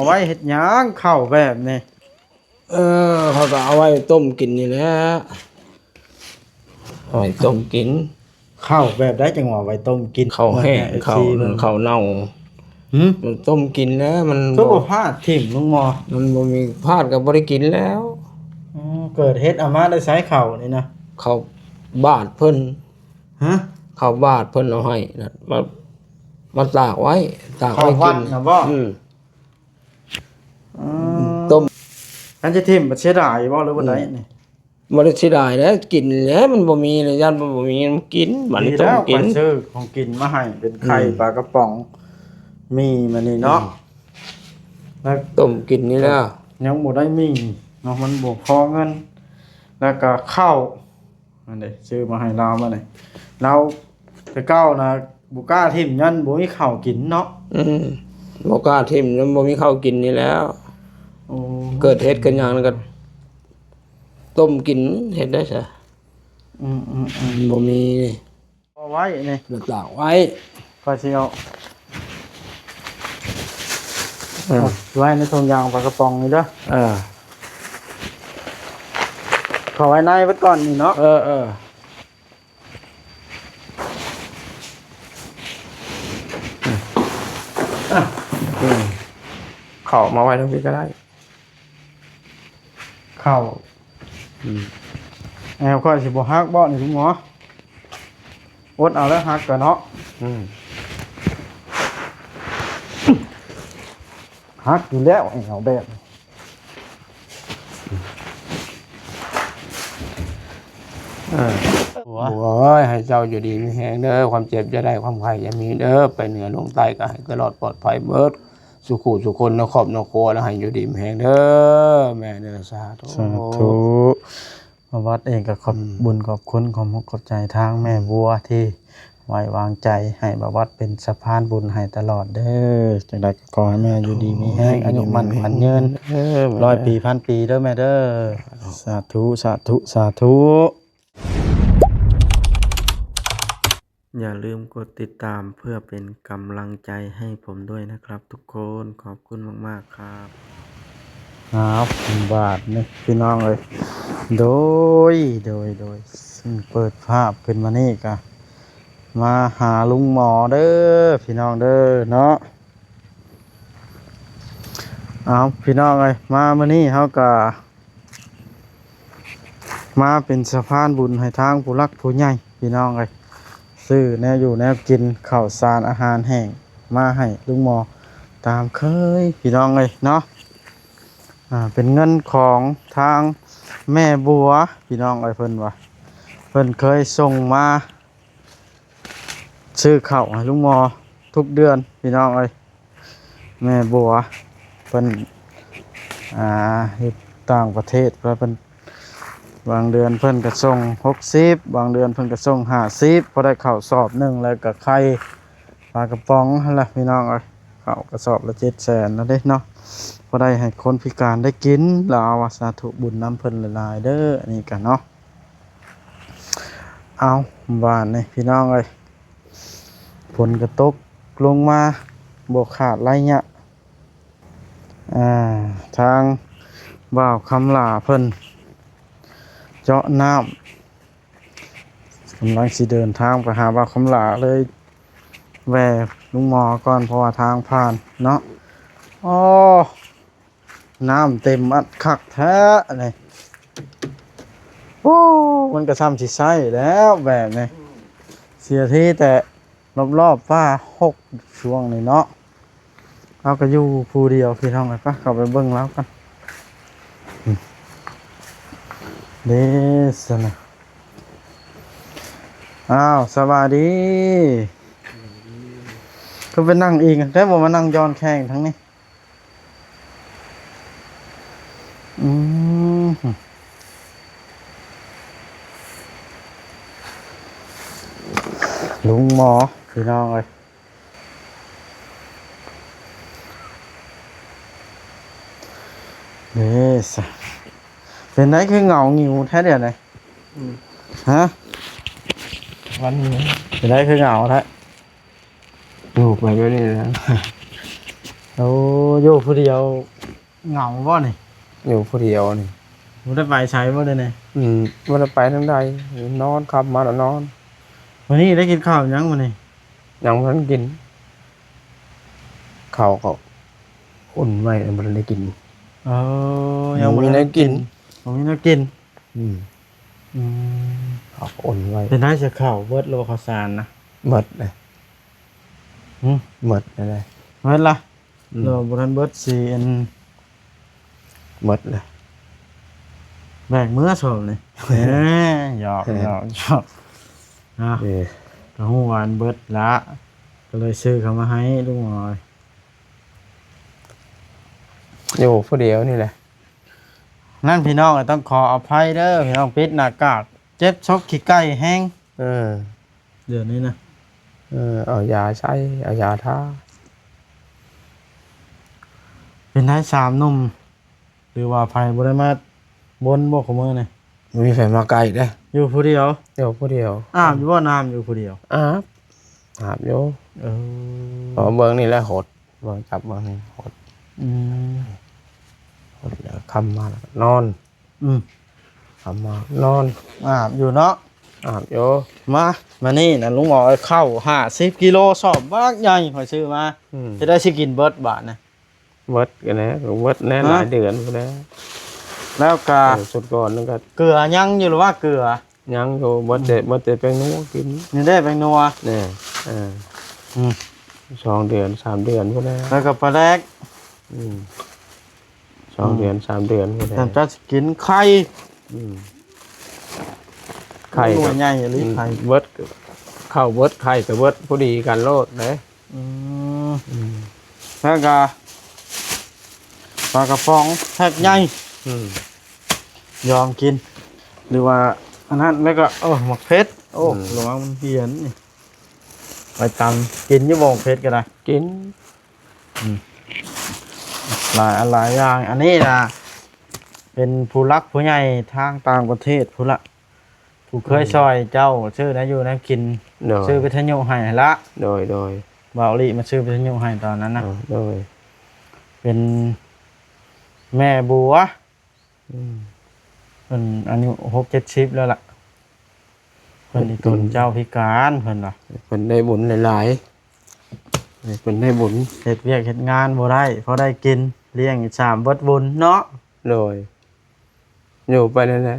ໄວ້ເຮັດຫຍັງເຂົ້າແບບນີ້? ເອີ ເຂົາກໍເອົາໄວ້ຕົ້ມກິນນີ້ແຫຼະ ເອົາໄວ້ຕົ້ມກິນ. ເຂົ້າແບບໃດຈັ່ງວ່າໄວ້ຕົ້ມກິນ? ເຂົ້າແຫ້ງ ເຂົ້າ ເຂົ້າເນົ່າ. ຫື? ມັນຕົ້ມກິນແລ້ວ ມັນ ຄືບໍ່ພາດຖິ້ມລົງໝໍ້? ມັນບໍ່ມີ ພາດກໍບໍ່ໄດ້ກິນແລ້ວ. ອໍ ເກີດເຮັດເອົາມາແຕ່ໃສເຂົ້ານີ້ນະ? ເຂົ້າບາດເພິ່ນ. ຮະ? ເຂົ້າບາດເພິ່ນເອົາໃຫ້ນະ ມາ ມາຕາກໄວ້ ຕາກໄວ້ກິນ. ເຂົ້າວັດນະບໍ? ອືມ. ອໍ ຕົ້ມ ຄັນຈະຖິ້ມບັດເສຍດາຍບໍ່ ຫຼືວ່າໃດນີ້? ອືມ ບໍ່ໄດ້ເສຍດາຍແຫຼະ ກິນແຫຼະ ມັນບໍ່ມີແລ້ວ ຢ້ານມັນບໍ່ມີ ມັນກິນ ມັນ ນີ້ແຫຼະ ຕົ້ມກິນ. ຂ້ອຍຊື້ຂອງກິນມາໃຫ້ ເປັນໄຂ່ ອືມ ປາກະປ໋ອງ ໝີ່ ມານີ້ເນາະ ອືມ ແລ້ວ ຕົ້ມກິນນີ້ແຫຼະ ຍັງບໍ່ໄດ້ໝີ່ເນາະ ມັນບໍ່ພໍເງິນ. ແລ້ວກໍເຂົ້າ ອັນນີ້ຊື້ມາໃຫ້ລາວມານີ້ ລາວແຕ່ເກົ່ານະບໍ່ກ້າຖິ້ມ ຍ້ອນບໍ່ມີເຂົ້າກິນເນາະ. ອືມ ບໍ່ກ້າຖິ້ມ ມັນບໍ່ມີເຂົ້າກິນນີ້ແຫຼະ. ໂອ້ ເກີດເຮັດກັນຫຍັງ ແລ້ວກໍຕົ້ມກິນ ເຮັດໄດ້ຊະ. ອືມໆໆ ມັນບໍ່ມີນີ້ ເອົາໄວ້ນີ້ ຕາກໄວ້ ຂ້ອຍຊິເອົາ ເອີ ໄວ້ໃນຖົງຢາງປາກະປ໋ອງນີ້ເດີ. ເອີ ເຂົ້າໄວ້ໃນເບິດກ່ອນນີ້ເນາະ. ເອີໆ ອືມ ເຂົ້າມາໄວ້ທາງພີ້ກໍໄດ້. ເຂົ້າ ອືມ ແອວຂ້ອຍຊິບໍ່ຫັກບໍນີ້ ຄຸນໝໍ? ອົດເອົາແລ້ວ ຫັກກະເນາະ. ອືມ ຫັກຢູ່ແລ້ວ ແອວແບບ ເອີ ໂອ້ຍ ໃຫ້ເຈົ້າຢູ່ດີມີແຮງເດີ ຄວາມເຈັບຢ່າໄດ້ ຄວາມໄຂ້ຢ່າມີເດີ ໄປເໜືອລົງໃຕ້ກໍໃຫ້ຕະຫຼອດປອດໄພເບິດ ສູ່ຄູ່ສູ່ຄົນໃນຄອບໃນຄົວ ແລ້ວໃຫ້ຢູ່ດີມີແຮງເດີແມ່ເດີ. ສາທຸ ສາທຸ. ບ່າວວັດເອງກໍຂອບ ອືມ ບຸນຂອບຄຸນ ຂອບອົກຂອບໃຈທາງແມ່ບົວທີ່ໄວ້ວາງໃຈໃຫ້ບ່າວວັດເປັນສະພານບຸນໃຫ້ຕະຫຼອດເດີ. ຈັ່ງໃດກໍຂໍໃຫ້ແມ່ຢູ່ດີມີແຮງ ໂອ້ຍ ອາຍຸໝັ້ນຂວັນຍືນ ຢູ່ດີມີແຮງເດີແມ່ ຮ້ອຍປີພັນປີເດີແມ່ເດີ. ສາທຸ ສາທຸ ສາທຸ. ຢ່າລືມກົດຕິດຕາມເພື່ອເປັນກຳລັງໃຈໃຫ້ຜົມດ້ວຍນະຄັບທຸກຄົນ. ຂອບຄຸນມາກໆຄັບ. ອ້າວ ບາດນີ້ພີ່ນ້ອງເອີຍ ໂດຍ ໂດຍ ໂດຍ ເປີດພາບຂຶ້ນມານີ້ກະມາຫາລຸງໝໍເດີ ພີ່ນ້ອງເດີເນາະ. ເອົາ ພີ່ນ້ອງເອີຍ ມາມື້ນີ້ເຮົາກະມາເປັນສະພານບຸນໃຫ້ທາງຜູ້ຫຼັກຜູ້ໃຫຍ່ ພີ່ນ້ອງເອີຍ ຊື້ແນວຢູ່ແນວກິນ ເຂົ້າສານອາຫານແຫ້ງມາໃຫ້ລຸງໝໍຕາມເຄີຍ ພີ່ນ້ອງເອີຍເນາະ. ອ່າ ເປັນເງິນຂອງທາງແມ່ບົວ ພີ່ນ້ອງເອີຍ ເພິ່ນວ່າເພິ່ນເຄີຍສົ່ງມາ ຊື້ເຂົ້າໃຫ້ລຸງໝໍທຸກເດືອນ ພີ່ນ້ອງເອີຍ. ແມ່ບົວເພິ່ນ ອ່າ ຢູ່ຕ່າງປະເທດ ເພິ່ນ ບາງເດືອນເພິ່ນກໍສົ່ງຫົກສິບ ບາງເດືອນເພິ່ນກໍສົ່ງຫ້າສິບ ພໍໄດ້ເຂົ້າສອບໜຶ່ງ ແລ້ວກໍໄຂ່ປາກະປ໋ອງຫັ້ນລະ ພີ່ນ້ອງເອີຍ. ເຂົ້າກະສອບລະເຈັດແສນແລ້ວເດ້ເນາະ ພໍໄດ້ໃຫ້ຄົນພິການໄດ້ກິນ ລາວວ່າ. ສາທຸບຸນນຳເພິ່ນຫຼາຍໆເດີ ອັນນີ້ກະເນາະ. ເອົາ ບາດນີ້ພີ່ນ້ອງເອີຍ ຝົນກະຕົກລົງມາບໍ່ຂາດໄລຍະ ອ່າ ທາງບ່າວຄຳຫຼ້າເພິ່ນເຈາະນ້ຳ ກຳລັງຊິເດີນທາງໄປຫາບ່າວຄຳຫຼ້າ ເລີຍແວ່ລຸງໝໍກ່ອນ ເພາະວ່າທາງຜ່ານເນາະ. ອໍ ນ້ຳເຕັມອັດຄັກແທ້ນີ້. ໂອ້ ມັນກະຊ່ຳຊິໃຊ້ແລ້ວແບບນີ້ ເສຍທີແຕ່ລອບໆປ່າຮົກຊ່ວງນີ້ເນາະ. ລາວກະຢູ່ຜູ້ດຽວ ພີ່ນ້ອງເອີຍ ໄປເຂົ້າໄປເບິ່ງລາວກັນ ເດ້ຊັ້ນນະ. ອ້າວ ສະບາຍດີ ຄືໄປນັ່ງອີງແທ້ ບໍ່ມານັ່ງຢ່ອນແຂ້ງທາງນີ້. ອືມ ລຸງໝໍ ພີ່ນ້ອງເອີຍ ເດ້ຊະ ເປັນໃດຄືເຫງົາຫງິວແທ້ດຽວນີ້? ອືມ ຮະ ວັນນີ້ ເປັນໃດຄືເຫງົາແທ້? ຢູ່ໄປແບບນີ້ແຫຼະ ໂອ້ ຢູ່ຜູ້ດຽວເຫງົາບໍ່ນີ້? ຢູ່ຜູ້ດຽວນີ້ ບໍ່ໄດ້ໄປໃສບໍ່ດຽວນີ້? ອືມ ບໍ່ໄດ້ໄປທາງໃດ ນອນ ຄ່ຳມາແລ້ວນອນ. ມື້ນີ້ໄດ້ກິນເຂົ້າຫຍັງມື້ນີ້? ຍັງບໍ່ທັນກິນ ເຂົ້າກໍອຸ່ນໄວ້ ຍັງບໍ່ທັນໄດ້ກິນ. ເອີ ຍັງບໍ່ມີແນວກິນ ບໍ່ມີແນວກິນ. ອືມ ອືມ ເຂົາກໍອຸ່ນໄວ້. ເປັນໄດ້ ເຂົ້າເບິດແລ້ວບໍ່ ເຂົ້າສານນະ? ເບິດເລີຍ. ຫຶ? ເບິດແລ້ວເດ້. ເບິດລະ? ອືມ ແລ້ວບໍ່ທັນເບິດຊິອັນ ເບິດເລີຍ. ແບກເມືອສອບນີ້ ເອີ ຫຍອກ ຫຍອກ ຫຍອກ. ເນາະ ເອີ ກໍຮູ້ວ່າອັນເບິດລະ ກໍເລີຍຊື້ເຂົ້າມາໃຫ້ລຸງໝອຍ. ຢູ່ຜູ້ດຽວນີ້ແຫຼະ. ນັ້ນພີ່ນ້ອງກໍຕ້ອງຂໍອະໄພເດີພີ່ນ້ອງ ປິດໜ້າກາກ ເຈັບຊົກຂີ້ໄກ່ແຮງ. ເອີ ດຽວນີ້ນະ ເອີ ເອົາຢາໃສ່ ເອົາຢາທາ. ເປັນໄດສາມໜຸ່ມ ຫຼືວ່າໃຜບໍ່ໄດ້ມາບົນບໍ່ ຂອງມື້ນີ້? ບໍ່ມີໃຜມາໃກ້ເດ້. ຢູ່ຜູ້ດຽວ? ຢູ່ຜູ້ດຽວ. ອາບຢູ່ບໍ່ ນ້ຳຢູ່ຜູ້ດຽວ? ອາບ ອາບຢູ່. ເອີ ເບິ່ງນີ້ແຫຼະ ຫົດ ເບິ່ງ ຈັບເບິ່ງນີ້ ຫົດ. ອືມ ຫົດແລ້ວຄ່ຳມາແລ້ວນອນ. ອືມ ຄ່ຳມານອນ. ອາບຢູ່ເນາະ? ອາບຢູ່. ມາ ມານີ້ນະ ລຸງໝໍເອົາເຂົ້າຫ້າສິບກິໂລ ສອບບັກໃຫຍ່ ຂ້ອຍຊື້ມາ. ອືມ ເຮັດໄດ້ຊິກິນເບິດບາດນະ? ເບິດກໍແນ່ ເບິດແນ່. ຮະ? ຫຼາຍເດືອນພຸ້ນແຫຼະ. ແລ້ວກະ ເອີ ຊຸດກ່ອນນັ້ນກໍ ເກືອຍັງຢູ່ ຫຼືວ່າເກືອ? ຍັງຢູ່ ເບິດແຕ່ ອືມ ເບິດແຕ່ແປ້ງນົວກິນ. ນີ້ເດ້ແປ້ງນົວ ແນ່. ເອີ ອືມ ສອງເດືອນ ສາມເດືອນພຸ້ນແຫຼະ. ແລ້ວກໍປາແດກ. ອືມ ສອງເດືອນ ອືມ ສາມເດືອນພຸ້ນແຫຼະ. ແຕ່ຈະຊິກິນໄຂ່. ອືມ ໄຂ່ກໍ ໜ່ວຍໃຫຍ່ອີ່ຫຼີ ອືມ ໄຂ່. ເບິດ ເຂົ້າເບິດ ໄຂ່ກໍເບິດ ພໍດີກັນໂລດເດ້. ອືມ ອືມ ແລ້ວກໍປາກະປ໋ອງແພັກໃຫຍ່. ອືມ ຍອມກິນ ຫຼືວ່າອັນນັ້ນ ແລ້ວກໍ ໂອ້ ໝາກເຜັດ. ໂອ້ ອືມ ລະວັງມັນຫ່ຽນນີ້ ໄປຕຳ. ກິນຢູ່ບໍ່ໝາກເຜັດກໍໄດ້? ກິນ. ອືມ ຫຼາຍອັນຫຼາຍຢ່າງ. ອັນນີ້ນະ ເປັນຜູ້ຫຼັກຜູ້ໃຫຍ່ທາງຕ່າງປະເທດພຸ້ນລະ ຜູ້ເຄີຍ ອືມ ຊ່ອຍເຈົ້າຊື້ແນວຢູ່ແນວກິນ. ໂດຍ ຊື້ວິທະຍຸໃຫ້ຫັ້ນລະ. ໂດຍ ໂດຍ ບ່າວອີ່ຫຼີມາຊື້ວິທະຍຸໃຫ້ຕອນນັ້ນນະ. ເອີ ໂດຍ ເປັນແມ່ບົວ. ອືມ ເພິ່ນອາຍຸຫົກເຈັດສິບແລ້ວລະ. ເພິ່ນອີ່ຕົນເຈົ້າພິການ ເພິ່ນວ່າ ເພິ່ນໄດ້ບຸນຫຼາຍໆ ເພິ່ນໄດ້ບຸນ. ເຮັດວຽກເຮັດງານບໍ່ໄດ້ ພໍໄດ້ກິນ ລ້ຽງອີ່ສາມເບິດບຸນເນາະ. ໂດຍ ຢູ່ໄປນັ້ນແຫຼະ.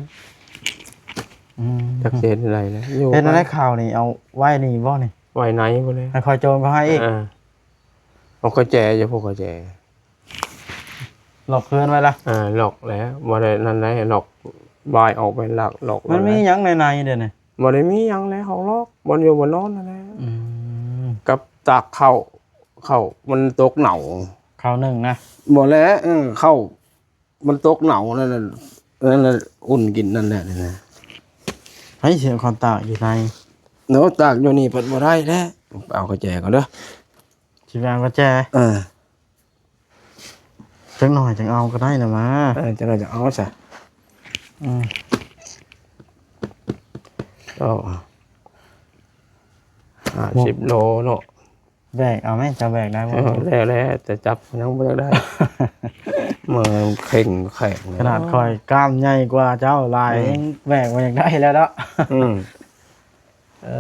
ອືມ ຈັກຊິເຮັດແນວໃດແຫຼະ. ຢູ່ ເຮັດແນວໃດ ໄປ ເຂົ້ານີ້ ເອົາໄວ້ນີ້ບໍ່ນີ້? ໄວ້ໃນພຸ້ນແຫຼະ ໃຫ້ຂ້ອຍໂຈນເຂົາໃຫ້ອີກ. ເອີ ເອົາກະແຈ ຢູ່ພວກກະແຈ. ລັອກເຮືອນໄວ້ລະ? ເອີ ລັອກແລ້ວ ບໍ່ໄດ້ນັ້ນໄດ໋ ລັອກບາຍອອກໄປ ລັກ ລັອກ. ມັນມີຫຍັງໃນໆ ດຽວນີ້? ບໍ່ໄດ້ມີຫຍັງແລ້ວ ເຮົາລັອກ ບ່ອນຢູ່ບ່ອນນອນຫັ້ນແຫຼະ. ອືມ ກັບຕາກເຂົ້າ ເຂົ້າມັນຕົກເນົ່າ. ເຂົ້າໜຶ້ງນະ? ບໍ່ແລ້ວ ເອີ ເຂົ້າມັນຕົກເນົ່ານັ້ນນະ ນັ້ນນະ ອຸ່ນກິນນັ້ນແຫຼະ ນີ້ນະ. ໃຜຊິເອົາເຂົ້າຕາກຢູ່ໃນ? ເນາະ ຕາກຢູ່ນີ້ເພິ່ນບໍ່ໄດ້ແລ້ວ. ເອົາກະແຈກ່ອນເດີ ຊິໄປເອົາກະແຈ. ເອີ ຈັກໜ່ອຍຈັ່ງເອົາກໍໄດ້ນະມາ. ເອີ ຈັກໜ່ອຍຈັ່ງເອົາຊະ. ອືມ ກໍຫ້າສິບໂລເນາະ. ແບກເອົາແມ ເຈົ້າແບກໄດ້ບໍ່? ເອີ ແລ້ວແຫຼະ ແຕ່ຈັບຍັງບໍ່ຢາກໄດ້ ມືເຄັ່ງແຂງ. ຂະໜາດຂ້ອຍກ້າມໃຫຍ່ກວ່າເຈົ້າຫຼາຍ ອືມ ຍັງແບກບໍ່ຢາກໄດ້ແລ້ວເນາະ. ອືມ ເອີ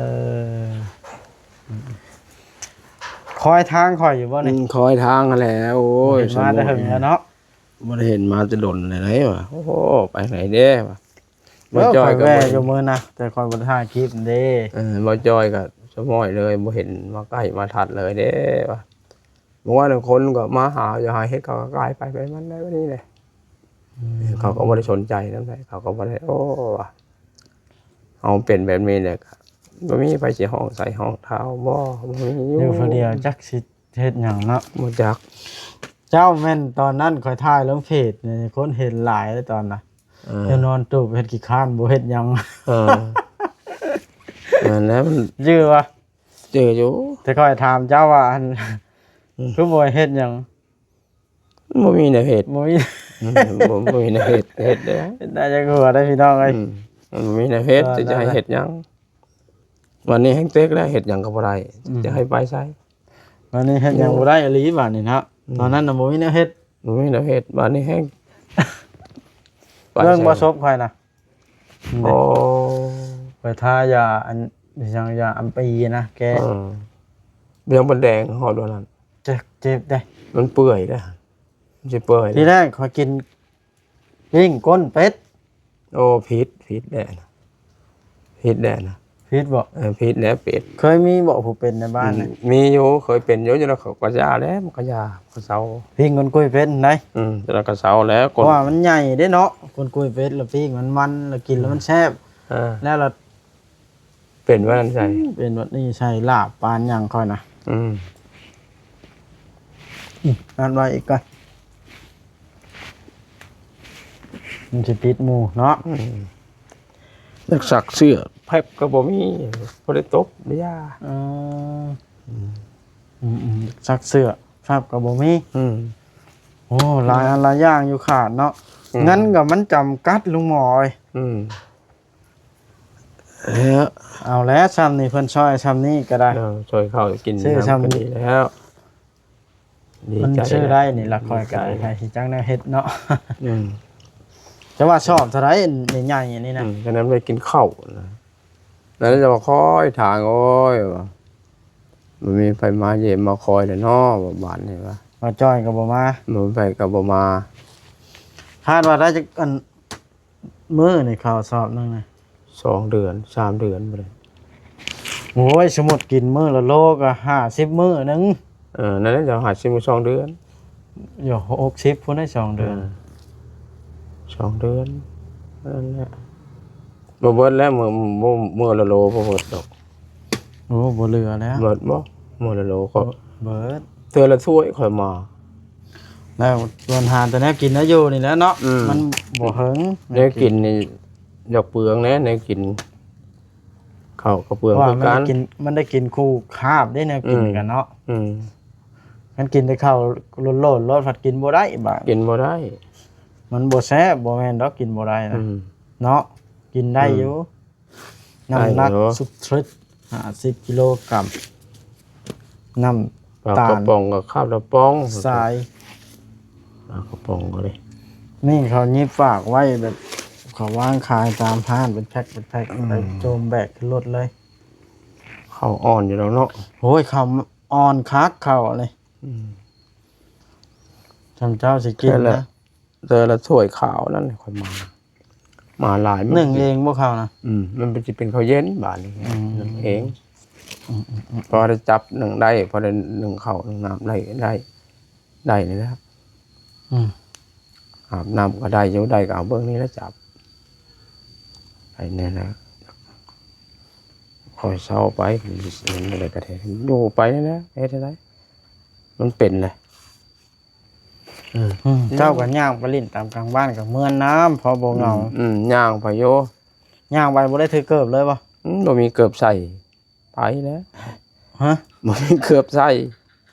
ຄອຍທາງຂ້ອຍຢູ່ບໍ່ນີ້? ອືມ ຄອຍທາງຫັ້ນແຫຼະ. ໂອ້ຍ ເຫັນມາແຕ່ເຫິງແລ້ວເນາະ ບໍ່ໄດ້ເຫັນມາແຕ່ດົນແລ້ວໄດ໋ວ່າ. ໂອ້ໂຫ ໄປໃສເດ້ວ່າ. ເອີ ບໍ່ຈ່ອຍກໍ ຂ້ອຍແວ່ຢູ່ມື້ນະ ແຕ່ຂ້ອຍບໍ່ໄດ້ຖ່າຍຄລິບເດ້. ເອີ ບໍ່ຈ່ອຍກໍສະໝ້ອຍເລີຍ ບໍ່ເຫັນມາໃກ້ມາທັດເລີຍເດ້ວ່າ. ເມື່ອວານຄົນກໍມາຫາ ຢາກໃຫ້ເຮັດ ເຂົາກໍກາຍໄປ ໄປມັນໄດ້ ບັດນີ້ແຫຼະ. ອືມ ເຂົາກໍບໍ່ໄດ້ສົນໃຈນຳໃດ ເຂົາກໍບໍ່ໄດ້ ໂອ້ ວ່າເຮົາເປັນແບບນີ້ແຫຼະ ກໍບໍ່ມີໃຜຊິຮ້ອງໃສ່ຮ້ອງທ້າວບໍ່ ບໍ່ມີຢູ່ ຢູ່ຜູ້ດຽວ ຈັກຊິເຮັດຫຍັງເນາະ ບໍ່ຈັກ. ເຈົ້າແມ່ນຕອນນັ້ນຂ້ອຍຖ່າຍລົງເຟສນີ້ ຄົນເຫັນຫຼາຍເດ້ຕອນນະ. ເອີ ເຈົ້ານອນຕູບເຮັດຂີ້ຄ້ານ ບໍ່ເຮັດຫຍັງ. ເອີ ນັ້ນແຫຼະ ມັນຈື່ວ່າ ຈື່ຢູ່ ແຕ່ຂ້ອຍຖາມເຈົ້າວ່າ ອັນ ອືມ ຄືບໍ່ເຮັດຫຍັງ? ບໍ່ມີແນວເຮັດ ບໍ່ມີ ອືມ ບໍ່ ບໍ່ມີແນວເຮັດ ເຮັດໄດ້ ເຮັດໄດ້ຈັກຫົວໄດ້ພີ່ນ້ອງເອີຍ. ອືມ ມັນບໍ່ມີແນວເຮັດ ເອີ ຈະໃຫ້ເຮັດຫຍັງ? ບັດນີ້ແຮ່ງເຕັກແລ້ວ ເຮັດຫຍັງກໍບໍ່ໄດ້ ອືມ ຈະໃຫ້ໄປໃສ? ບັດນີ້ເຮັດຫຍັງບໍ່ໄດ້ອີ່ຫຼີບັດນີ້ເນາະ. ອືມ ຕອນນັ້ນນະບໍ່ມີແນວເຮັດ ບໍ່ມີແນວເຮັດ ບາດນີ້ແຮງ ເບິ່ງບໍ່ ໄປໃສ ສົບຂ້ອຍນະ ໂອ້ ຂ້ອຍທາຢາອັນ ອີຫຍັງ ຢາອຳປີນະ ແກ້ ເອີ ຍັງບໍ່ແດງຮອດວ່ານັ້ນ ເຈັບ ເຈັບເດ້ ມັນເປື່ອຍເດ້ ມັນຊິເປື່ອຍ ທີແລກຂ້ອຍກິນປີ້ງກົ້ນເປັດ ໂອ້ ຜິດ ຜິດແຫຼະນະ ຜິດແຫຼະນະ ຜິດບໍ່? ເອີ ຜິດແຫຼະ ເປັດ ເຄີຍມີບໍ່ຜູ້ເປັນໃນບ້ານນະ? ອືມ ມີຢູ່ ເຄີຍເປັນຢູ່ ຢູ່ແລ້ວເຂົາກໍຢາແຫຼະ ມັນກໍຢາ ມັນກໍເຊົາ ປີ້ງກົ້ນກຸ້ຍເປັດຫັ້ນໃດ ອືມ ແລ້ວກໍເຊົາແລ້ວ ເພາະວ່າມັນໃຫຍ່ເດ້ເນາະ ກົ້ນກຸ້ຍເປັດ ແລ້ວປີ້ງມັນມັນ ແລ້ວກິນແລ້ວມັນແຊບ ເອີ ແລ້ວລະ ເປັນວ່ານັ້ນໃສ ເປັນແບບນີ້ໃສ່ລາບປານຫຍັງຂ້ອຍນະ ອືມ ອັດໄວ້ອີກກ່ອນ ມັນຊິຕິດໝູ່ເນາະ ອືມ ນັກຊັກເສື້ອແຟັບກໍບໍ່ມີ ບໍ່ໄດ້ຕົບໄດ້ຢາ ເອີ ອືມ ອືມໆ ຊັກເສື້ອແຟັບກໍບໍ່ມີ ອືມ ໂອ້ ຫຼາຍອັນຫຼາຍຢ່າງຢູ່ຂາດເນາະ ອືມ ເງິນກໍມັນຈຳກັດ ລຸງໝໍເອີຍ ອືມ ເອີ ເອົາແລ້ວ ຊ່ຳນີ້ເພິ່ນຊ່ອຍຊ່ຳນີ້ກໍໄດ້ ເອີ ຊ່ອຍເຂົ້າກິນ ຊື້ຊ່ຳນີ້ກໍດີແລ້ວ ດີໃຈ ມັນຊື້ໄດ້ນີ້ລະ ຂ້ອຍກໍ ດີໃຈ ໃຫ້ຊິຈັກແນວເຮັດເນາະ ອືມ ແຕ່ວ່າຊອບເທົ່າໃດ ໃຫຍ່ໆ ນີ້ນະ ອືມ ອັນນັ້ນໄວ້ກິນເຂົ້ານະ ນັ້ນຈະມາຄອຍທາງ ໂອ້ຍ ວ່າ ບໍ່ມີໃຜມາຢ້ຽມມາຄອຍແລ້ວເນາະ ວ່າບາດນີ້ວ່າ ວ່າຈ້ອຍກໍບໍ່ມາ ບໍ່ມີໃຜກໍບໍ່ມາ ຄາດວ່າໄດ້ຈັກອັນ ມື້ນີ້ເຂົ້າຊອບໜຶ່ງນະ ສອງເດືອນ ສາມເດືອນບໍ່ໄດ້ ໂອ້ຍ ສົມມຸດກິນມື້ລະໂລກໍຫ້າສິບມື້ໜຶ່ງ ເອີ ນັ້ນແຫຼະ ເຈົ້າ ຫ້າສິບມື້ ສອງເດືອນ ຢູ່ ຫົກສິບພຸ້ນໄດ໋ ສອງເດືອນ ເອີ ສອງເດືອນ ນັ້ນແຫຼະ ບໍ່ເບິດແລ້ວ ມື້ ມື້ລະໂລບໍ່ເບິດດອກ ໂອ້ ບໍ່ເຫຼືອແລ້ວ ເບິດບໍ່? ມື້ລະໂລກໍເບິດ ເທື່ອລະຖ້ວຍຂ້ອຍມາ ແລ້ວບັນຫາແຕ່ແນວກິນແນວຢູ່ນີ້ແຫຼະເນາະ ອືມ ມັນບໍ່ເຫິງ ແນວກິນນີ້ຢາກເປືອງແດ່ ແນວກິນ ເຂົ້າກໍເປືອງ ເພາະວ່າມັນໄດ້ກິນ ມັນໄດ້ກິນຄູ່ຄາບເດ້ ແນວກິນ ອືມ ກັນເນາະ ອືມ ຄັນກິນແຕ່ເຂົ້າໂລດໆ ໂລດ ພັດກິນບໍ່ໄດ້ບາດ ກິນບໍ່ໄດ້ ມັນບໍ່ແຊບ ບໍ່ແມ່ນດອກ ກິນບໍ່ໄດ້ນະ ອືມ ເນາະ ກິນໄດ້ ອືມ ຢູ່ ນ້ຳໜັກສຸດໆ ຫ້າສິບກິໂລກຣາມ ນ້ຳຕານ ປາກະປ໋ອງກໍຄາບລະປ໋ອງ ຊາຍ ປາກະປ໋ອງກໍເລີຍ ນີ້ເຂົາຫຍິບຝາກໄວ້ແບບ ເຂົາວາງຂາຍຕາມຮ້ານເປັນແພັກ ເປັນແພັກ ອືມ ໄປໂຈມແບກຂຶ້ນລົດເລີຍ ເຂົ້າອ່ອນຢູ່ດອກເນາະ ໂອ້ຍ ເຂົ້າອ່ອນຄັກເຂົ້ານີ້ ອືມ ຊ່ຳເຈົ້າຊິກິນນະ ແຕ່ລະຖ້ວຍຂາວນັ້ນຂ້ອຍມາ ມາຫຼາຍ ໜຶ້ງເອງບໍ່ເຂົ້ານະ ອືມ ມັນຊິເປັນເຂົ້າເຢັນບາດນີ້ ອືມ ໜຶ້ງເອງ ອືມໆໆ ພໍໄດ້ຈັບໜຶ້ງໄດ້ ພໍໄດ້ໜຶ້ງເຂົ້າໜຶ້ງນ້ຳໄດ້ ໄດ້ ໄດ້ນີ້ແຫຼະ ອືມ ອາບນ້ຳກໍໄດ້ຢູ່ ໄດ້ກໍເອົາເບິ່ງນີ້ລະຈັບ ໄດ້ນີ້ແຫຼະ ຄ່ອຍເຊົາໄປ ມັນບໍ່ໄດ້ກະແທກ ຢູ່ໄປນີ້ແຫຼະ ເຮັດຈັ່ງໃດ ມັນເປັນແຫຼະ. ເອີ ອືມ ເຈົ້າກໍຍ່າງໄປຫຼິ້ນຕາມກາງບ້ານກາງເມືອງນຳ ພໍບໍ່ເຫງົາ. ອືມ ອືມ ຍ່າງໄປຢູ່. ຍ່າງໄປບໍ່ໄດ້ຖືເກີບເລີຍບໍ່? ອືມ ບໍ່ມີເກີບໃສ່ ໄປແລ້ວ. ຮະ? ບໍ່ມີເກີບໃສ່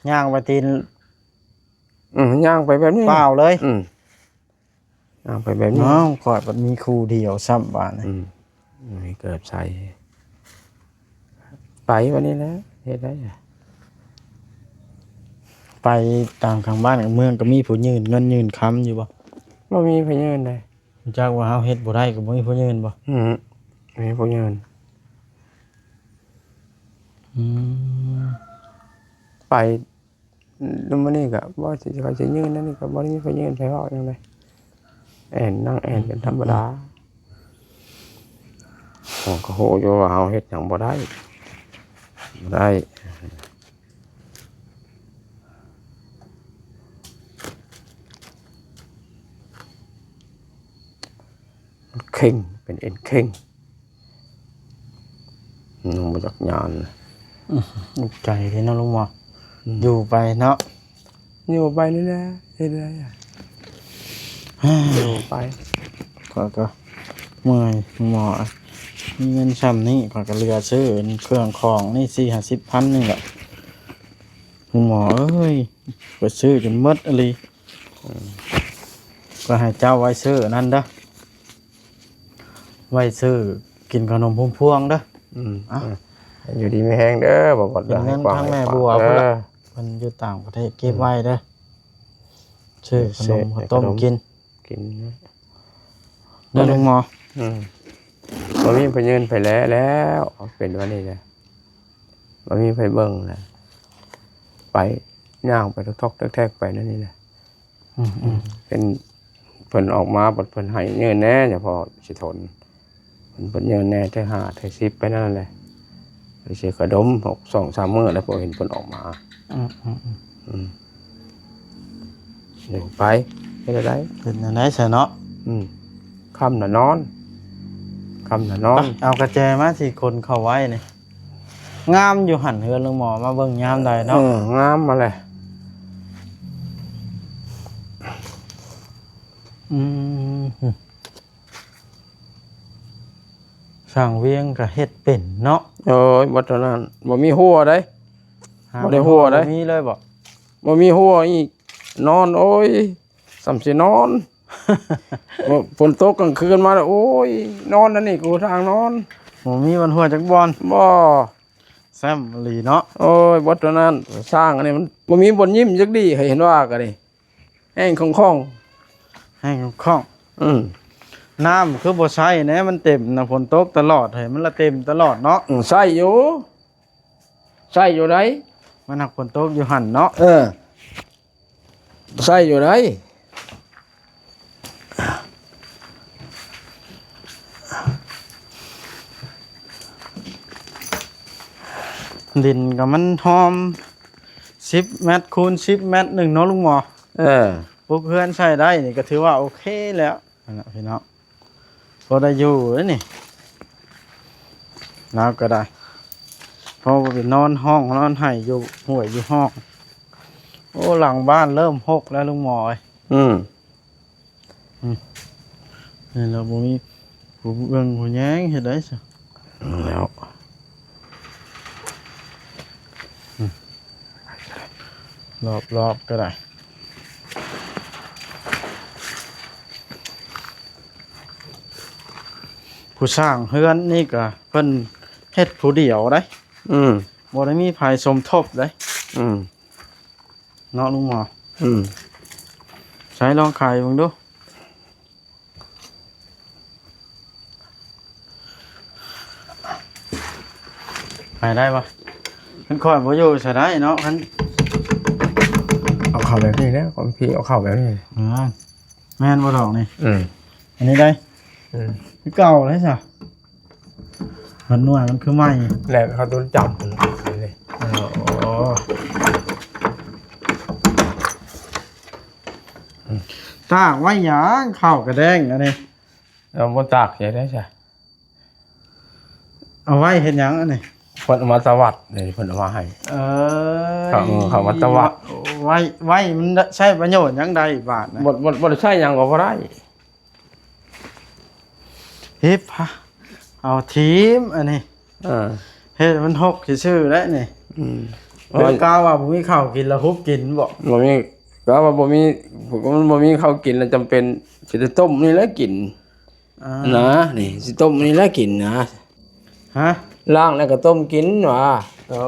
ຍ່າງໄປຕີນ ອືມ ຍ່າງໄປແບບນີ້ ເປົ່າເລີຍ. ອືມ ຍ່າງໄປແບບນີ້. ອ້າວ ຂ້ອຍບັດມີຄູ່ດຽວຊ້ຳບາດນີ້. ອືມ ມີເກີບໃສ່ ໄປບັດນີ້ແຫຼະ ເຮັດໄດ້. ໄປຕາມຂ້າງບ້ານຂ້າງເມືອງ ກໍມີຜູ້ຍື່ນເງິນຍື່ນຄຳຢູ່ບໍ່? ບໍ່ມີຜູ້ຍື່ນເດ້. ຮູ້ຈັກວ່າເຮົາເຮັດບໍ່ໄດ້ ກໍບໍ່ມີຜູ້ຍື່ນບໍ່? ອືມ ບໍ່ມີຜູ້ຍື່ນ. ອືມ ໄປ ແລ້ວມື້ນີ້ກໍບໍ່ຊິ ເຂົາຊິຍື່ນນັ້ນນີ້ ກໍບໍ່ໄດ້ມີຜູ້ຍື່ນໃຜເວົ້າຫຍັງເດ້. ແອນ ນັ່ງແອນກັນທຳມະດາ. ເຮົາກໍຮູ້ຢູ່ວ່າເຮົາເຮັດຫຍັງບໍ່ໄດ້ ບໍ່ໄດ້. ເຄັ່ງ ເປັນເອັນເຄັ່ງ ຍັງບໍ່ຈັກຍານ. ອືມ ອຸກໃຈເດ້ເນາະ ລຸງໝໍ. ອືມ ຢູ່ໄປເນາະ ຢູ່ໄປນີ້ແຫຼະ ເຮັດໄດ້ ຢູ່ໄປ. ຂ້ອຍກໍເມື່ອຍ ໝໍ ມີເງິນຊ່ຳນີ້ ຂ້ອຍກໍເຫຼືອຊື້ເຄື່ອງຂອງນີ້ ສີ່ຫ້າສິບພັນນີ້ແຫຼະ ໝໍເອີຍ. ຂ້ອຍຊື້ຈົນໝົດອີ່ຫຼີ. ອືມ ກໍໃຫ້ເຈົ້າໄວ້ຊື້ອັນນັ້ນເດີ ໄວ້ຊື້ກິນຂະໜົມພຸມພວງເດີ. ອືມ ເອົາ ເອີ ຢູ່ດີມີແຮງເດີ ບໍ່ບອດເດີ. ເປັນເງິນທາງແມ່ບົວພຸ້ນລະ ເພິ່ນຢູ່ຕ່າງປະເທດ ເກັບໄວ້ເດີ. ອືມ ຊື້ຂະໜົມ ຊື້ ເຂົ້າຕົ້ມ ເຂົ້າຕົ້ມ ກິນ ກິນ ເດີລຸງໝໍ. ອືມ ບໍ່ມີຜູ້ຢືນໃຜແລະ ແລ້ວ ເປັນວ່ານີ້ແຫຼະ ບໍ່ມີໃຜເບິ່ງແຫຼະ ໄປ ຍ່າງໄປທອກໆແທກໆໄປແນວນີ້ແຫຼະ. ອືມໆ ເຫັນເພິ່ນອອກມາ ເພິ່ນໃຫ້ຢືນແດ່ ສະເພາະຊິທົນ ເພິ່ນ ເພິ່ນຢືນແດ່ ເທື່ອຫ້າເທື່ອສິບໄປນັ້ນແຫຼະ ໄປຊື້ຂະໜົມ ສອງສາມມື້ແລ້ວ ບໍ່ເຫັນເພິ່ນອອກມາ. ອືມໆໆ ອືມ ເດີນໄປ ເຮັດແນວໃດ ເປັນແນວໃດຊະເນາະ. ອືມ ຄ່ຳລະນອນ ຄ່ຳລະນອນ. ໄປ ເອົາກະແຈມາ ຊິຂົນເຂົ້າໄວ້ນີ້. ງາມຢູ່ຫັ້ນເຮືອນລຸງໝໍ ມາເບິ່ງຍາມໃດເນາະ. ເອີ ງາມມາແຫຼະ. ອືມ ຊ່າງວຽງກະເຮັດເປັນເນາະ. ໂອ້ຍ ບໍ່ເທົ່ານັ້ນ ບໍ່ມີຮົ້ວໃດ. ຫາ ບໍ່ໄດ້ຮົ້ວໃດ ບໍ່ມີເລີຍບໍ? ບໍ່ມີຮົ້ວອີກ ນອນ ໂອ້ຍ ສ່ຳຊິນອນ. ຝົນຕົກກາງຄືນມາ ໂອ້ຍ ນອນອັນນີ້ ກູທາງນອນ ບໍ່ມີບ່ອນຮົ້ວຈັກບ່ອນ. ບໍ່ ແຊມອີ່ຫຼີເນາະ. ໂອ້ຍ ບໍ່ເທົ່ານັ້ນ ຊ່າງອັນນີ້ມັນບໍ່ມີບ່ອນຍິ້ມຈັກດີ້ ໃຫ້ເຫັນວ່າກະນີ້ ແຫ້ງຄ່ອງໆ ແຫ້ງຄ່ອງ. ອືມ ນ້ຳຄືບໍ່ໃຊ້ແດ່ ມັນເຕັມນະ ຝົນຕົກຕະຫຼອດເຮີ້ຍ ມັນລະເຕັມຕະຫຼອດເນາະ. ອືມ ໃຊ້ຢູ່ ໃຊ້ຢູ່ໃດ໋ ມັນຫາກຝົນຕົກຢູ່ຫັ້ນເນາະ. ເອີ ໃຊ້ຢູ່ໃດ໋ ດິນກໍມັນຫອມ ສິບແມັດຄູນສິບແມັດໜຶ່ງເນາະລຸງໝໍ. ເອີ ປຸກເຮືອນໃຊ້ໄດ້ນີ້ກໍຖືວ່າໂອເຄແລ້ວ. ນັ້ນແຫຼະພີ່ນ້ອງ ພໍໄດ້ຢູ່ເດ້ນີ້ ລາວກໍໄດ້ ພໍໄປນອນຮ້ອງນອນໄຫ້ຢູ່ຫ້ວຍຢູ່ຮ່ອງ. ໂອ້ ຫຼັງບ້ານເລີ່ມຮົກແລ້ວລຸງໝໍເອີຍ. ອືມ ອືມ ນີ້ລະບໍ່ມີຜູ້ເບິ່ງຜູ້ແຍງເຮັດໄດ້ຊະ ແລ້ວ ອືມ ລອບໆກໍໄດ້. ຜູ້ສ້າງເຮືອນນີ້ກໍເພິ່ນເຮັດຜູ້ດຽວໄດ໋. ອືມ ບໍ່ໄດ້ມີໃຜສົມທົບໄດ໋. ອືມ ເນາະລຸງໝໍ. ອືມ ໃຊ້ລອງໄຂເບິ່ງດູ. ໄປໄດ້ບໍ່? ຄັນຂ້ອຍບໍ່ຢູ່ໃສໄດ້ເນາະ ຄັນ ເອົາເຂົ້າແບບນີ້ແຫຼະ ຄວາມພີເອົາເຂົ້າແບບນີ້. ອືມ ແມ່ນບໍ່ດອກນີ້? ອືມ ອັນນີ້ໄດ້. ອືມ ຄືເກົ່າເລີຍຊະ ມັນໜ່ວຍມັນຄືໃໝ່ ແລ້ວເຂົາຕົວຈຳນີ້. ອໍ ຕາກໄວ້ຫຍັງ ເຂົ້າກະແດງອັນນີ້? ເອົາບໍ່ຕາກໃສ່ໄດ້ຊະ ເອົາໄວ້ເຮັດຫຍັງອັນນີ້? ເພິ່ນເອົາມາຕະວັດນີ້ ເພິ່ນເອົາມາໃຫ້. ເອີ ເຂົາ ເອີ ເຂົາມາຕະວັດ ໄວ້ ໄວ້ມັນໃຊ້ປະໂຫຍດຫຍັງໄດ້ບາດນະ? ບໍ່ ບໍ່ ບໍ່ໄດ້ໃຊ້ຫຍັງກໍບໍ່ໄດ້. ເຮັດພະ ເອົາທີມອັນນີ້. ເອີ ເຮັດມັນຮົກຊື່ໆໄດ໋ນີ້. ອືມ ເອີ ກະວ່າບໍ່ມີເຂົ້າກິນລະຫຸບກິນບໍ? ບໍ່ມີ ກະວ່າບໍ່ມີ ມັນບໍ່ມີເຂົ້າກິນລະຈຳເປັນຊິໄດ້ຕົ້ມນີ້ແຫຼະກິນ. ອ່າ ນະ ນີ້ຊິຕົ້ມນີ້ແຫຼະກິນນະ. ຮະ ລ້າງແລ້ວກໍຕົ້ມກິນຫວາ. ໂອ້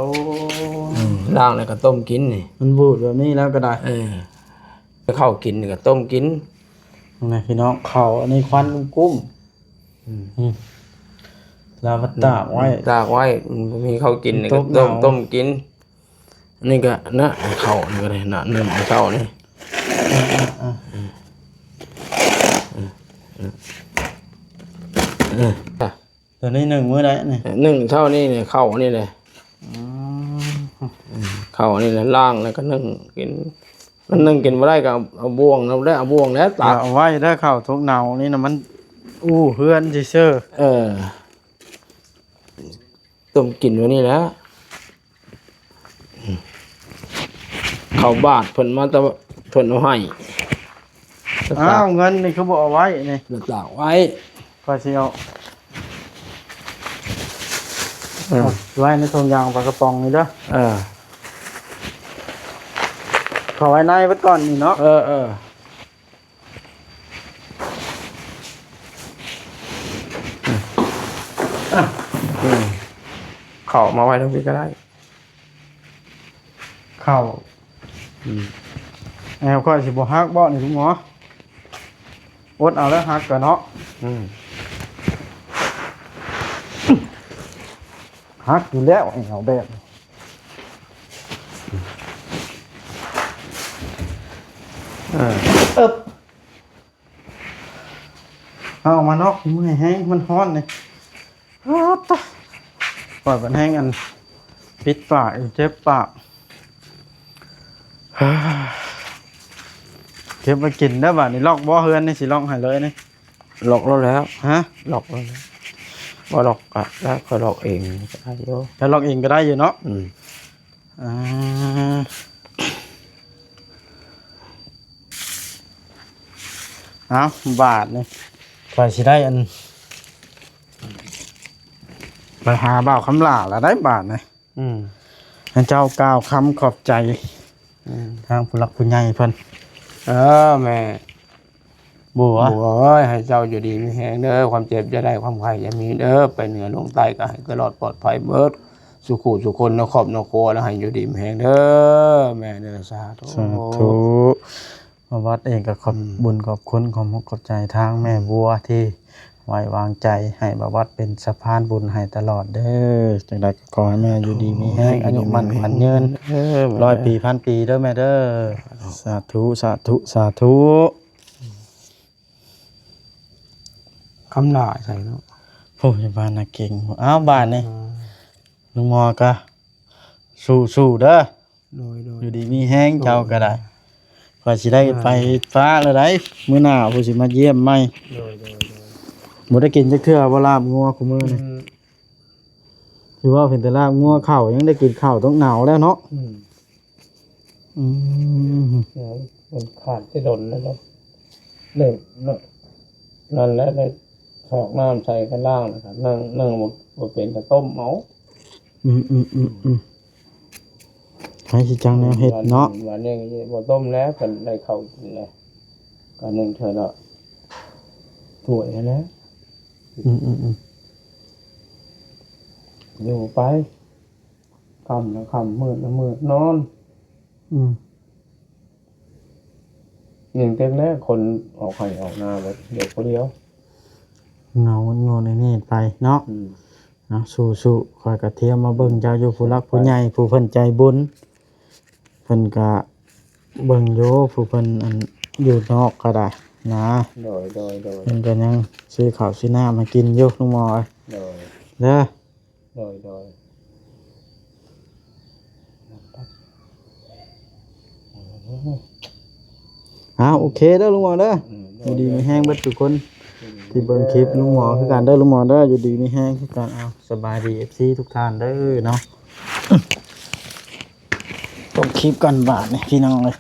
ອືມ ລ້າງແລ້ວກໍຕົ້ມກິນນີ້ ມັນບູດແບບນີ້ແລ້ວກໍໄດ້. ເອີ ເຂົ້າກິນກໍຕົ້ມກິນ. ນີ້ພີ່ນ້ອງ ເຂົ້າອັນນີ້ຄວັນກຸ້ມ. ອືມ ອືມ ລາວກໍຕາກໄວ້ ຕາກໄວ້ ມັນບໍ່ມີເຂົ້າກິນ ມັນ ກໍຕົ້ມ ຕົກໜາວ ຕົ້ມກິນ. ນີ້ກໍນະ ເຂົ້ານີ້ກໍໄດ້ນະ ໜຶ້ງເຂົ້ານີ້. ເອີ ເອີ ເອີ ເອີ ເອີ ຕົວນີ້ໜຶ້ງມື້ໃດນີ້? ໜຶ້ງເຊົ້ານີ້ນີ້ ເຂົ້ານີ້ແຫຼະ. ອືມ ເຂົ້ານີ້ແຫຼະ ລ້າງແລ້ວກໍໜຶ້ງກິນ. ມັນໜຶ້ງກິນບໍ່ໄດ້ກໍເອົາ ເອົາບ່ວງນຳ ໄດ້ເອົາບ່ວງແລ້ວຕັກ. ເອົາໄວ້ເດີ ເຂົ້າທຸກເນົານີ້ນະ ມັນອູ້ເຮືອນຊື່ໆ. ເອີ ຕົ້ມກິນມື້ນີ້ແຫຼະ. ເຂົ້າບາດເພິ່ນມາແຕ່ ເພິ່ນເອົາໃຫ້. ອ້າວ ເງິນນີ້ຄືບໍ່ເອົາໄວ້ນີ້? ຕາກໄວ້ ຂ້ອຍຊິເອົາ ເອີ ໄວ້ໃນຖົງຢາງປາກະປ໋ອງນີ້ເດີ. ເອີ ເຂົ້າໄວ້ໃນເບິດກ່ອນນີ້ເນາະ. ເອີ ເອີ ເຂົ້າມາໄວ້ທາງພີ້ກໍໄດ້. ເຂົ້າ ອືມ ແອວຂ້ອຍຊິບໍ່ຫັກບໍ່ນີ້ ຄຸນໝໍ? ອົດເອົາແລ້ວ ຫັກກະເນາະ. ອືມ ຫັກຢູ່ແລ້ວ ແອວແບບ ເອີ ເອີບ ເອົາອອກມານອກ ເມື່ອຍແຮງ ມັນຮ້ອນນີ້. ໂອ້ຕາຍ ຂ້ອຍບັດແຮງອັນ ປິດປາກອີກ ເຈັບປາກ. ເກັບໄວ້ກິນເດີບາດນີ້. ລັອກບໍ່ເຮືອນນີ້? ຊິລັອກໃຫ້ເລີຍນີ້. ລັອກແລ້ວແຫຼະ. ຮະ? ລັອກແລ້ວແຫຼະ. ບໍ່ລັອກກະໄດ້ ຂ້ອຍລັອກເອງກະໄດ້ຢູ່. ແລ້ວລັອກເອງກະໄດ້ຢູ່ເນາະ. ອືມ ອ່າ ເອົາ ບາດນີ້ ຂ້ອຍຊິໄດ້ອັນ ໄປຫາບ່າວຄຳຫຼ້າລະໄດ໋ບາດນີ້. ອືມ ໃຫ້ເຈົ້າກ່າວຄຳຂອບໃຈ ອືມ ທາງຜູ້ຫຼັກຜູ້ໃຫຍ່ເພິ່ນ. ເອີ ແມ່ບົວ ບົວເອີຍ ໃຫ້ເຈົ້າຢູ່ດີມີແຮງເດີ ຄວາມເຈັບຢ່າໄດ້ ຄວາມໄຂ້ຢ່າມີເດີ ໄປເໜືອລົງໃຕ້ກະໃຫ້ກະລອດປອດໄພເບິດ ສູ່ຄູ່ສູ່ຄົນ ໃນຄອບໃນຄົວ ແລ້ວໃຫ້ຢູ່ດີມີແຮງເດີ ແມ່ເດີ. ສາທຸ ສາທຸ. ບ່າວວັດເອງກໍຂອບ ອືມ ບຸນຂອບຄຸນ ຂອບອົກຂອບໃຈທາງແມ່ບົວ ທີ່ໄວ້ວາງໃຈໃຫ້ບ່າວວັດເປັນສະພານບຸນໃຫ້ຕະຫຼອດເດີ. ຈັ່ງໃດກໍຂໍໃຫ້ແມ່ຢູ່ດີມີແຮງ ອາຍຸໝັ້ນຂວັນຍືນ ເອີ ຮ້ອຍປີພັນປີເດີແມ່ເດີ. ສາທຸ ສາທຸ ສາທຸ. ຄຳຫຼ້າໃສ່ເນາະ ໂອ້ຍ ບ້ານນາເກັ່ງ. ອ້າວ ບາດນີ້ ອືມ ລຸງໝໍກະສູ້ໆເດີ. ໂດຍໆ ຢູ່ດີມີແຮງເຈົ້າກໍໄດ້. ຂ້ອຍຊິໄດ້ໄປຟ້າແລ້ວໃດ໋ ມື້ໜ້າຜູ້ຊິມາຢ້ຽມໃໝ່. ໂດຍໆ ບໍ່ໄດ້ກິນຈັກເທື່ອບໍ່ລາບງົວຄູ່ມື້ນີ້? ອືມ ຄືວ່າເປັນແຕ່ລາບງົວ ເຂົ້າຍັງໄດ້ກິນ ເຂົ້າຕ້ອງໜາວແລ້ວເນາະ. ອືມ ອືມ ມັນຂາດແຕ່ດົນແລ້ວເນາະ ເລີ່ມເນາະ ນັ້ນແຫຼະ ໄດ້ຊອກນ້ຳໃສ່ກັນລ້າງ ແລ້ວກໍນັ່ງ ນັ່ງບໍ່ ບໍ່ເປັນກໍຕົ້ມເອົາ. ອືມໆໆໆ ໃຜຊິຈັກແນວເຮັດເນາະ. ບາດນີ້ບໍ່ຕົ້ມແລ້ວ ກໍໄດ້ເຂົ້າກິນແລ້ວ ກໍໜຶ່ງເທື່ອລະຖ້ວຍຫັ້ນແຫຼະ. ອືມໆໆ ຢູ່ໄປ ຄ່ຳລະຄ່ຳ ມືດລະມືດ ນອນ. ອືມ ຍັງເຕັກແລ້ວ ຄົນອອກໄຮ່ອອກນາເບິດ ຢູ່ຜູ້ດຽວ ເຫງົາງົວແນວນີ້ໄປເນາະ. ອືມ ເອົາ ສູ້ໆ ຂ້ອຍກະທຽມມາເບິ່ງເຈົ້າຢູ່ ຜູ້ຫຼັກຜູ້ໃຫຍ່ ຜູ້ເພິ່ນໃຈບຸນ ເພິ່ນກະເບິ່ງຢູ່ ຜູ້ເພິ່ນ ອັນ ຢູ່ນອກກໍໄດ້ນະ. ໂດຍໆໆ ເພິ່ນກະຍັງຊື້ເຂົ້າຊື້ນ້ຳມາກິນຢູ່ ລຸງໝໍເອີຍ. ໂດຍ ເດີ ໂດຍໆ ອ້າວ ໂອເຄເດີລຸງໝໍເດີ. ອືມ ຢູ່ດີມີແຮງເບິດທຸກຄົນ ອືມ ທີ່ເບິ່ງຄລິບລຸງໝໍຄືກັນເດີ ລຸງໝໍເດີ. ຢູ່ດີມີແຮງຄືກັນ. ອ້າວ ສະບາຍດີ ເອັຟຊີ ທຸກທ່ານເດີເນາະ. ຈົບຄລິບກັນບາດນີ້ພີ່ນ້ອງເອີຍ.